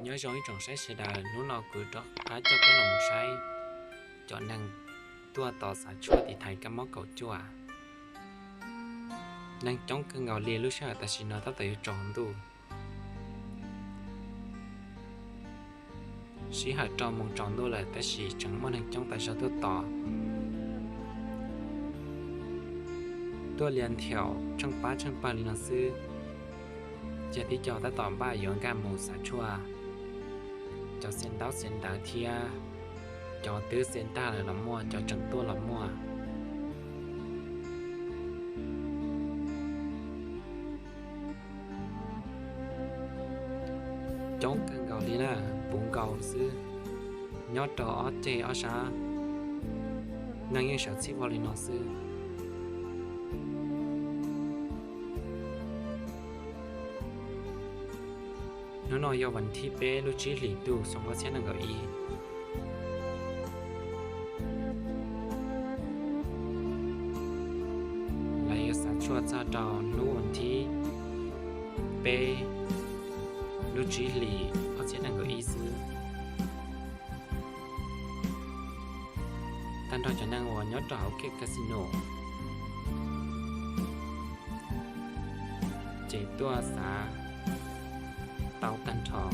Nyob zoo ib tsoom saib sawv daws, hnub no kuv rov qab coj peb los mus saib cov neeg tuaj tos xav tshuaj tiv thaiv kab mob kaum cuaj. Neeg coob kawg nkaus li, lub sij hawm tam sim no tab tom yuav tsaus ntuj. Sij hawm rau moos tsaus ntuj lawm tab sis tseem muaj neeg coob tas zog tuaj tos. Tuaj lias ntheem tsheej pab tsheej pawg li no xwb. Ces tib co tab tom npaj yuav nkag mus xav tshuaj. Cov xiav ntaub xiav ntawv thiab cov twb xiav tag lawm los muaj, cov tseem tuaj los muaj. Coob kawg nkaus li na, puv nkaus xwb, nyob rau ob ceg ob sab, neeg yeej sawv txhij vog li no xwb. Hnub no yog vas thib peb lub tsib hlis ntuj xyoo ob txhiab nees nkaum ib. Lawv yuav xav tshuaj txog rau hnub vas thib peb lub tsib hlis ob txhiab nees nkaum ib xwb. Tag nrho cov neeg uas nyob rau hauv kiab casino ces tuaj xav tau tag nrho.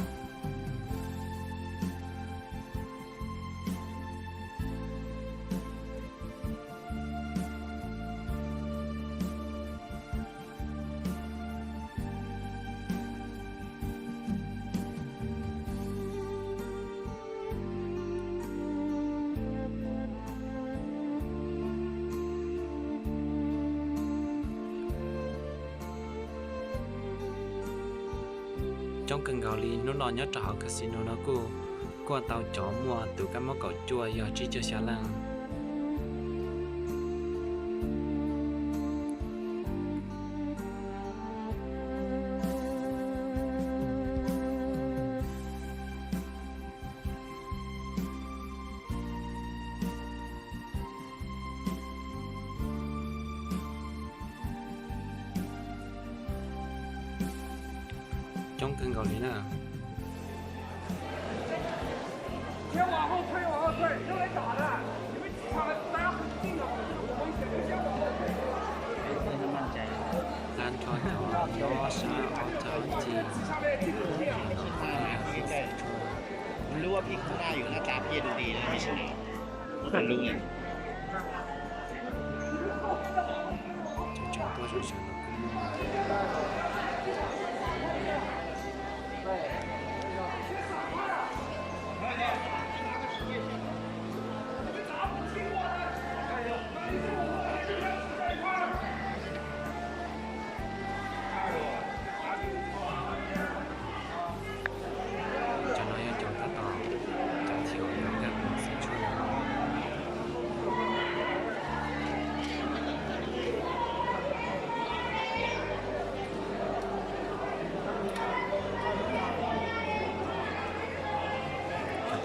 Coob kawg nkaus li, hnub no nyob rau hauv casino no kuj kuaj tau cov muaj tus kab mob kaum cuaj yog tsib caug xya leej. Coob kawg nkaus li na. Tag nrho cov nyob sab ob cag ob ceg, cov tseem tuaj zoo sawv los kuj muaj. Cov no yog cov tab tom, cov thib uas nkag mus xav tshuaj no.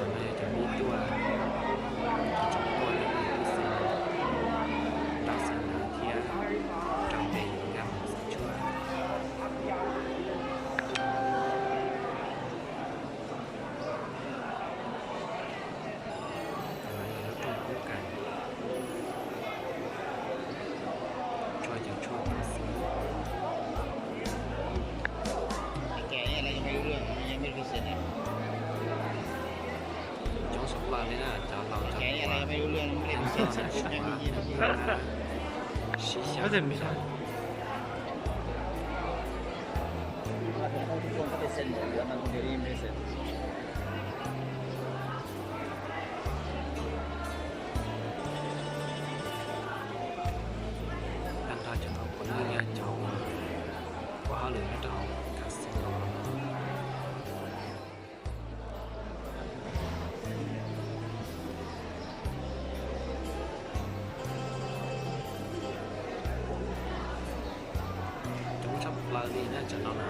Cov no yog cov pib tuaj, cov tseem tuaj li ib xees, ntau xees ntawd thiab, rau npe yuav nkag mus xav tshuaj. Cov no yog lub rooj kub kas, tshuaj ces tshuaj tag xwb. Coob tshaj plaws li na, cov laus cov hluas, tag nrho na, sib xyaw. Tag nrho cov no puav leej yog cov ua hauj lwm nyob rau hauv casino no. Coob tshaj plaws li na cov no na.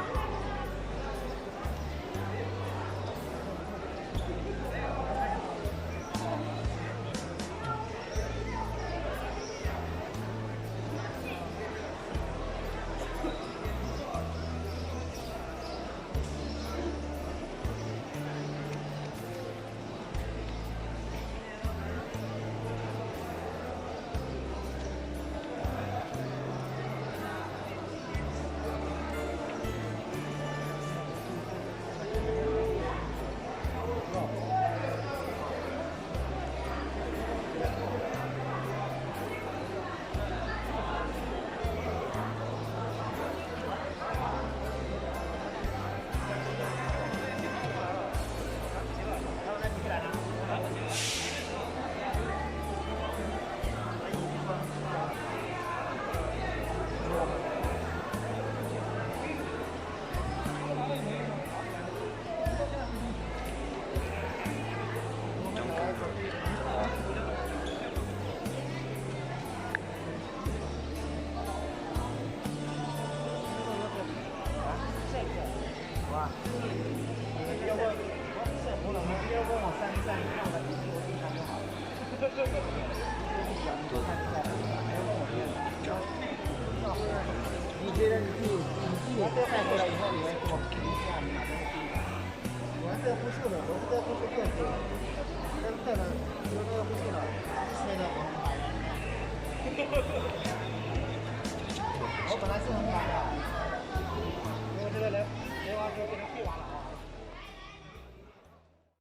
你这个你就你这个带过来以后，你来给我看一下你买的那个冰我这不是的，我这都是电子的，但是带了，我这个不是的，现在我们买了。